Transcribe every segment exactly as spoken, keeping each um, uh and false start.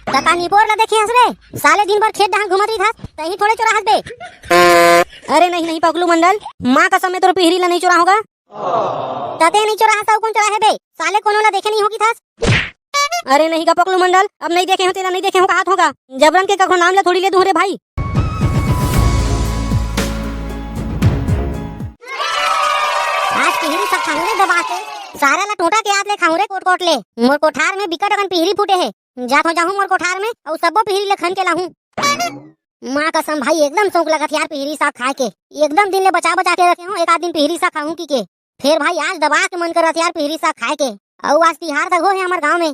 त का निपोर ला देखे हस रे? साले दिन भर खेत डहान घूमत रहिथस, तहीं थोड़े चोराहस बे। अरे नहीं, नहीं पकलू मंडल, माँ कसम में तोर पिहरी ला नहीं चोराहूँ गा। तते नहीं चोराहस त अउ कोन चोराहे बे? साले कोनो ला देखे नहीं हों कहिथस। अरे नहीं गा पकलू मंडल, अब नहीं देखे हों तेला नहीं देखे हों कहत हों गा। जबरन के कखरो नाम ला थोड़ी ले दूँ रे भाई। आज पिहरी साग खाहूँ रे दबा के। सारा ला टोंटा के आत ले खाहूँ रे कोट कोट ले। मोर कोठार में बिकट अकन पिहरी फूटे हे। जाथों जाहूँ मोर कोठार में अउ सब्बो पिहरी ला खन के लाहूँ। माँ कसम भाई, एकदम शौक लगत यार पिहरी साग खाए के। एकदम दिन ले बचा बचा के रखे हों, एक आध दिन पिहरी साग खाहूँ कहिके। फेर भाई आज दबा के मन करत यार पिहरी साग खाए के। अउ आज तिहार तक हो हे हमर गाँव में।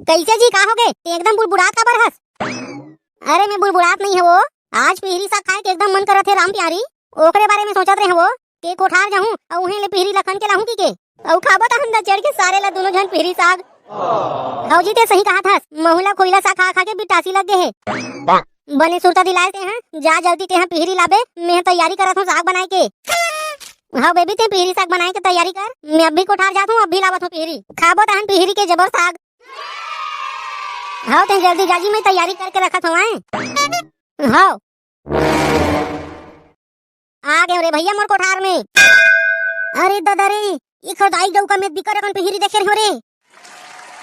कइसे जी, का होगे? ते एकदम बुड़बुड़ात काबर हस? अरे मैं बुड़बुड़ात नहीं हवों, आज पिहरी साग खाए के एकदम मन करत हे राम प्यारी। ओकरे बारे में सोचत रहे हवों के कोठार जाहूँ अउ उहें ले पिहरी ला खन के लाहूँ कहिके। अउ खाबो त हम द चढ़ के सारे ला दूनों झन पिहरी साग। भौजी ते सही कहत हस, महू ला खोइला साग खा खा के बिटासी लग गे हे। बने सुरता दिलाए ते हैं, जा जल्दी ते हैं पिहरी लाबे, मैं तैयारी करत हों साग बनाए के। हाँ बेबी, ते पिहरी साग बनाए के तैयारी कर, मैं अभी कोठार जात हों, अभी लावत हों पिहरी। खाबो तहन पिहरी के जबर साग। हाँ ते जल्दी जाजी, मैं तैयारी करके रखत हों आए। हाँ। आ गेंव रे भइया मोर कोठार में। अरे ददा रे, एखर दाई डउका में बिकट अकन पिहरी देखे रहे हों रे।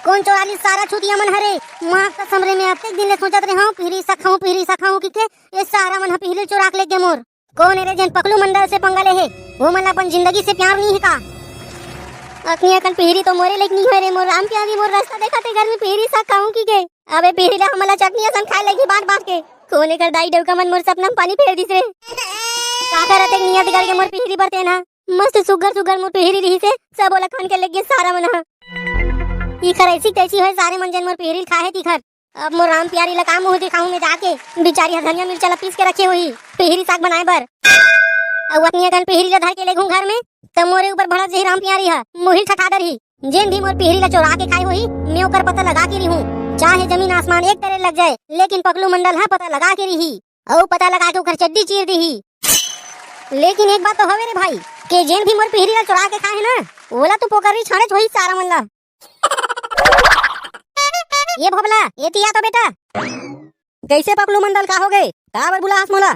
कोन चोरा लिस सारा छुतिया मन हरे? माँ कसम रे, मैं अतेक दिन ले सोचत रहे हों पिहरी साग खाहूँ, पिहरी साग खाहूँ कहिके, ये सारा मन ह पिहरी चोरा के लेगे मोर। कोन ए रे जेन पकलू मंडल से पंगा ले हे? वो मन ला अपन जिंदगी से प्यार नहीं हे का? अतनी अकन पिहरी तो मोरे लायक नहीं होय रे, मोर राम प्यारी, मोर रास्ता देखा ते घर में पिहरी साग खाहूँ कहिके। अबे पिहरी ला हमन ला चटनी असन खाए लगही बांट बांट के। कोन एकर दाई डउका मन मोर सपना में पानी फेर दिस रे। का करत एक नियत गड़ के मोर पिहरी बर तेन ह। मस्त सुग्घर सुग्घर मोर पिहरी रिहिस हे, सब ओला खन के लेगे सारा मन ह। इखर ऐसी तैसी होय सारे मन जेन मोर पिहरी ल खाहे तिखर। अब मोर राम प्यारी ला का मुंह दिखाहूं मैं जाके, बिचारी ह धनिया मिर्चा ला पीस के रखे होही पिहरी साग बनाए बर। अउ अतनी अकन पिहरी ला धर के लेगहूं घर में, त मोरे ऊपर भड़क जही राम प्यारी ह, मोहिल ठठा डरही। जेन भी मोर पिहरी ला चोरा के खाए होही, मैं ओकर पता लगा के रिहूं। चाहे जमीन आसमान एक तरे लग जाए, लेकिन पकलू मंडल ह पता लगा के रिही। अउ पता लगा के ओकर चड्डी चीर दिही। लेकिन एक बात तो हवे रे भाई, के जेन भी मोर पिहरी ला चोरा के खाए हे ना, ओला तो पोकरी छाड़ेच होही सारा मन ला। ये भोभला, ये तिया तो बेटा। कइसे पकलू मंडल, का होगे? काबर बुलाहस मोला?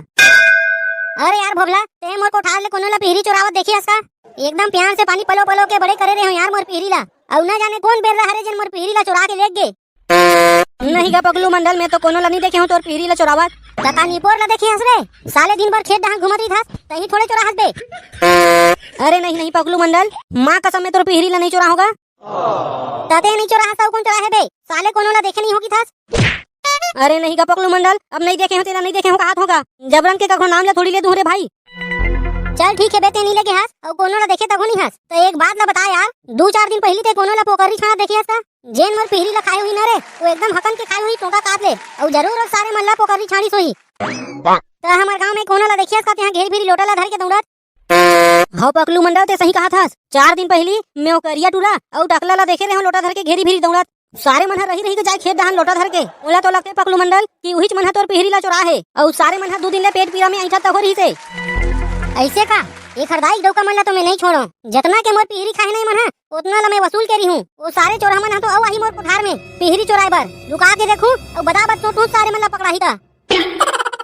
अरे यार भोभला, ते मोर कोठार ले कोनो ला पिहरी चोरावत देखे हस का? एकदम प्यार से पानी पलो पलो के बड़े करे रहे हों यार मोर पिहरी ला। अउ ना जाने कोन बेर रहा रे जेन मोर पिहरी ला चोरा के लेग गे। नहीं गा पकलू मंडल, मैं तो कोनो ला नहीं देखे हों तोर पिहरी ला चोरावत। त का निपोर ला देखे हस रे? साले दिन भर खेत डहान घूमत रहिथस, तहीं थोड़े चोराहस बे। अरे नहीं नहीं पकलू मंडल, माँ कसम मैं तोर पिहरी ला नहीं चोराहूं गा। तते नहीं चोराहस त अउ कोन चोराहे बे? साले कोनो ला देखे नहीं हों कहिथस। अरे नहीं गा पकलू मंडल, अब नहीं देखे हों तेला नहीं देखे हों कहत हों गा। जबरन के कखरो नाम ला थोड़ी ले दूं रे भाई। चल ठीक हे बे, ते नहीं लेगे हस अउ कोनो ला देखे तको नहीं हस, त एक बात ला बता यार, दू चार दिन पहिली ते कोनो ला पोकरी छाना देखे हस का? जेन मोर पिहरी ला खाए होही ना रे, वो एकदम हकन के खाए होही टोंटा कात ले, अउ जरूर वो सारे मन ला पोकरी छानिस होही। त हमर गांव में कोनो ला देखे हस का तेहा घेरी फिरी लोटा ला धर के दौड़त? हव पकलू मंडल, ते सही कहत हस। चार दिन पहिली मैं ओ करिया टूरा अउ टकला ला देखे रहेंव लोटा धर के घेरी फिरी दौड़त। सारे मन ह रही रही के जाए खेत डहान लोटा धर के। मोला तो लगथे पकलू मंडल कि उहीच मन ह तोर पिहरी ला चोरा हे। अउ सारे मन ह दू दिन ले पेट पीरा में अइंठत तको रहिस हे। अइसे का? एखर दाई डउका मन ला तो मैं नहीं छोड़ों। जतना के मोर पिहरी खाहे नहीं मन ह, ओतना ला मैं वसूल के रिहूं। ओ सारे चोरहा मन ह तो अउ आही मोर कोठार में पिहरी चोराए बर। लुका के देखहूं अउ बदाबद सोटहूं सारे मन ला पकड़ाही त।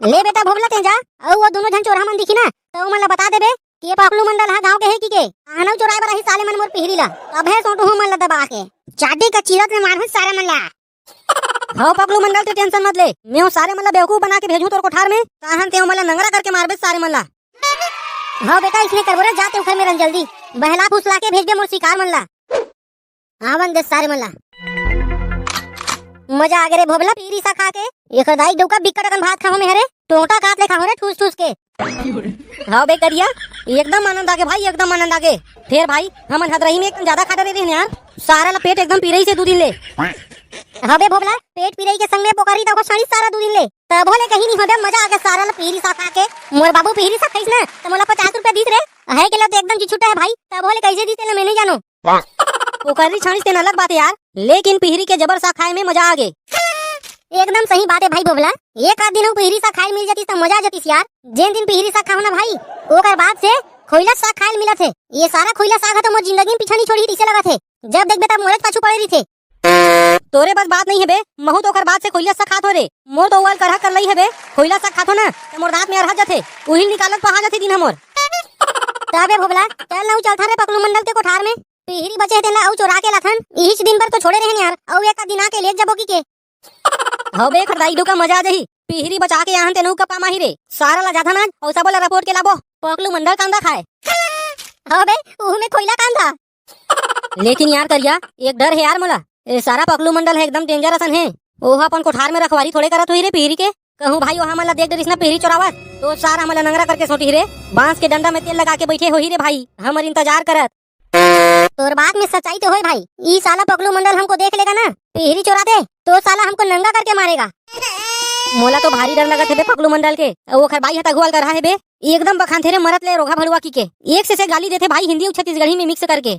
ले बेटा भोभला तें जा, अउ वो दूनों झन चोरहा मन दिखही ना, त ओमन ला बता देबे कि ये पकलू मंडल ह गांव के हे कहिके। आहनव चोराए बर आही साले मन मोर पिहरी ला। अबे सोटहूं ओमन ला दबा के। चाटी का चीरत में मारहूं सारे मन ला। हव पकलू मंडल, ते tension मत ले, मैं ओ सारे मन ला बेवकूफ बना के भेजहूं तोर कोठार में, ताहन ते ओमन ला नंगरा करके मारबे सारे मन ला। हव बेटा, इसने करबो रे, जा ते उखर में रन जल्दी, बहला फुसला के भेजबे मोर शिकार मन ला। आवन दे सारे मन ला। मजा आगे रे भोभला, पिहरी साग खा के। एखर दाई डउका बिकट अकन भात खाहूं मैं हरे, टोंटा कात ले खाहूं रे ठूस ठूस के। हव बे करिया, एकदम आनंद आगे भाई, एकदम आनंद आगे। फेर भाई, हमन हदरही में एकदम ज्यादा खा डरे रहेन यार, सारा ला पेट एकदम पीरइस हे दू दिन ले। हव बे भोभला, पेट पीरई के संग में पोकरी तको छानिस सारा दू दिन ले, तभो ले कहीं नहीं होबे, मजा आगे सारा ला पिहरी साग खा के। मोर बाबू पिहरी साग खाइस ना, त मोला पचास रुपया दिस रे, हे के ला तो एकदम जी छुट्टा हे भाई, तभो ले कइसे दिस तेला मैं नहीं जानों। पोकरी छानिस तेन अलग बात हे यार, लेकिन पिहरी के जबर साग खाए में मजा आगे। एकदम सही बात हे भाई भोभला, एक आध दिन अउ पिहरी साग खाए मिल जातिस त मजा आ जातिस यार। जेन दिन पिहरी साग खाहूं ना भाई, ओकर बाद से खोइला साग खाए मिलत हे। ये सारा खोइला साग ह तो मोर जिंदगी में पीछा नहीं छोड़ही तइसे लगत हे। जब देखबे तब मोरेच पाछू पड़े रहिथे। तोरे बस बात नहीं हे बे, महू तो ओकर बात से खोइला साग खात हो रे। मोर तो उवल करहा कर लई हे बे, खोइला साग खाथो ना, त मोर दांत में अरहत जथे, उहिल निकालत पहा जथे दिन हमर। तबे भोभला, चल ना, चलथन रे पकलू मंडल के कोठार में। पिहरी बचे हे तेला अउ चोरा के लाथन, इहिच दिन बर तो छोड़े रहेन यार, अउ एक दिन आके लेत जबो की के। हव बे खरदाई डुका, मजा आ जाही। पिहरी बचा के आहन तेनू का काम आही रे। सारा ला जाथन आज, अउ सबो ला रपोट के लाबो। पकलू मंडल कांदा खाए। हव बे, उहू में खोइला कांदा। लेकिन यार करिया, एक डर हे यार मोला। ए सारा पकलू मंडल हे, एकदम डेंजर असन हे। ओहा अपन कोठार में रखवारी थोड़े करत होही रे पिहरी के। कहूँ भाई ओहा मन ला देख डरिस ना पिहरी चोरावत, तो सारा हमन ला नंगरा करके सोटही रे। बांस के डंडा में तेल लगा के बइठे होही रे भाई, हमर इंतजार करत। तोर बात में सच्चाई तो होय भाई, ई साला पकलू मंडल हमको देख लेगा ना, पिहरी चोरा दे, तो साला हमको नंगा करके मारेगा। मोला तो भारी डर लगत हे बे पकलू मंडल के। अउ ओखर बाई ह त अगुवाल करहा हे बे, एकदम बखानथे रे मरत ले रोगहा भड़ुआ की के। एक से से गाली देथे भाई, हिंदी अउ छत्तीसगढ़ी में मिक्स करके।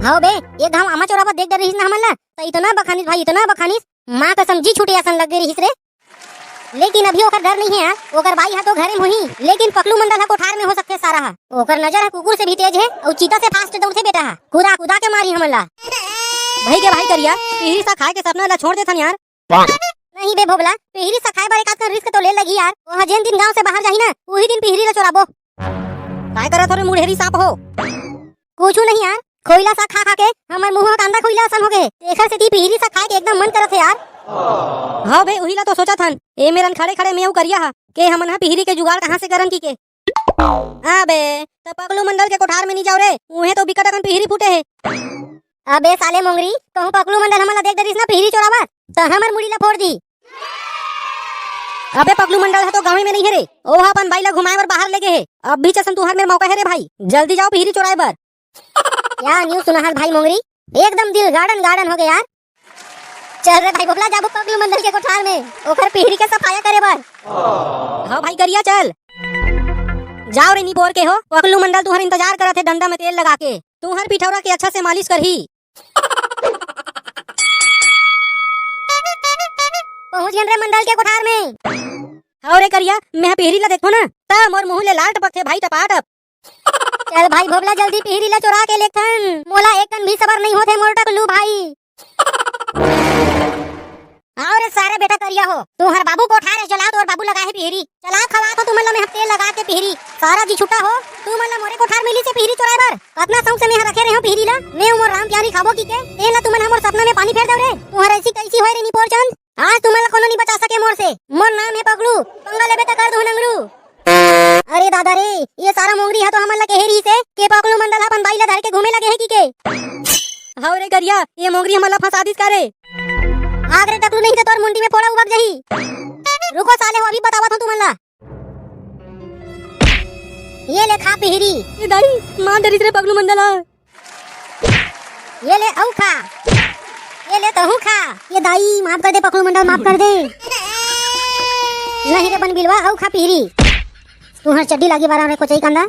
हव बे, एक घांव आमा चोरावत देख डर रहिस ना हमन ला, त इतना बखानिस भाई, इतना बखानिस, माँ कसम जी छूटे असन लग गे रहिस रे। लेकिन अभी ओकर डर नहीं हे यार, ओकर बाई ह तो घरे में होही, लेकिन पकलू मंडल ह कोठार में हो सकथे सारा ह। ओकर नजर ह कुकुर से भी तेज हे, अउ चीता से फास्ट दौड़थे बेटा ह। कुदा कुदा के मारही हमन ला। भाई के भाई करिया, पिहरी साग खाए के सपना ला छोड़ देथन यार। नहीं बे भोभला, पिहरी साग खाए बर एक आध कन रिस्क तो ले लगही यार। ओहा जेन दिन गांव से बाहर जाही ना, उही दिन पिहरी ला चोराबो। काय करत हो रे मुढ़ेरी सांप हो? कुछू नहीं यार, खोइला साग खा खा के हमर मुंह कांदा खोइला असन हो गे हे। एखर सेती पिहरी साग खाए के एकदम मन करत हे यार। हव बे, उही ला तो सोचत हन। ए मेरन खड़े खड़े में अउ करिया हा के हमन हा पिहरी के जुगाड़ कहाँ से करन की के। अबे, त पकलू मंडल के कोठार में नी जाव रे, उहें तो बिकट अकन पिहरी फूटे हे। अबे साले मोंगरी, कहूँ पकलू मंडल हमन ला देख डरिस ना पिहरी चोरावत, त हमर मुड़ी ला फोड़ दी। अबे पकलू मंडल ह तो गाँव में नहीं हे रे, ओहा अपन बाई ला घुमाए बर बाहर ले गे हे। अब भी चसन तुहर मेर मौका हे रे भाई, जल्दी जाव पिहरी चोराए बर। क्या न्यूज़ सुना हस भाई मोंगरी, एकदम दिल गार्डन गार्डन हो गे यार। चल रे भाई भोभला, जाबो पकलू मंडल के कोठार में, ओखर पिहरी के सफाया करे बर। हाँ भाई करिया चल। जाव रे निपोर के हो, पकलू मंडल तुहर इंतजार करत हे डंडा में तेल लगा के, तुहर पिठौरा के अच्छा से मालिश करही। पहुंच गेन रे मंडल के कोठार में। हव रे करिया, मैं पिहरी ला देखो ना, त मोर मुंह ले लाल टपकथे भाई टपाटप। चल भाई भोभला, जल्दी पिहरी ला चोरा के लेथन, मोला एक कन भी सबर नहीं होथे मोर टकलू भाई। आओ रे सारे बेटा करिया हो, तुहर बाबू कोठार हे, चलाओ तोर बाबू लगा हे पिहरी, चला खवा तो तुमन ला मैं तेल लगा के पिहरी, सारा जी छुट्टा हो, तुमन ला मोरे कोठार मिली से पिहरी चोराए बर, कतना शौक से मैं रखे रहे हो पिहरी ला, मैं मोर राम प्यारी खाबो की के, तेन ला तुमन हमर सपना में पानी फेर दो रे, तुहर ऐसी कैसी होय रे निपोर चंद, आज तुमन ला कोनो नहीं बचा सके मोर से। मोर नाम हे पगलू, पंगा लेबे त कर दो नंगरू। अरे दादा रे, ये सारा मोंगरी ह तो हमन ला कहे रहिस हे के पकलू मंडल ह अपन बाई ला धर के घूमे लगे हे की के। हव रे करिया, ये मोंगरी हमन ला फंसा दिस का रे। आग रे टकलू, नहीं तो तोर मुंडी में फोड़ा उबक जाही। रुको साले हो, अभी बतावत हूँ तुमन ला। ये ले खा पिहरी। ए दाई, मार डरिस रे पगलू मंडल ह। ये ले अउ खा, ये ले तहू खा। ये दाई माफ कर दे पकलू मंडल, माफ कर दे। नहीं रे बन बिलवा, अउ खा पिहरी। तुहर चड्डी लागी बारा रे कोचई कांदा।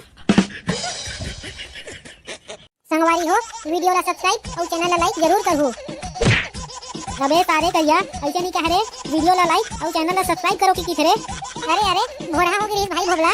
संगवारी हो, वीडियो ला सब्सक्राइब अउ चैनल ला लाइक जरूर करहू। अबे सारे करिया, ऐसे नहीं कह रे, वीडियो ला लाइक अउ चैनल ला सब्सक्राइब करो की किथे रे। अरे अरे, भोरहा हो गे रहिस भाई भोभला।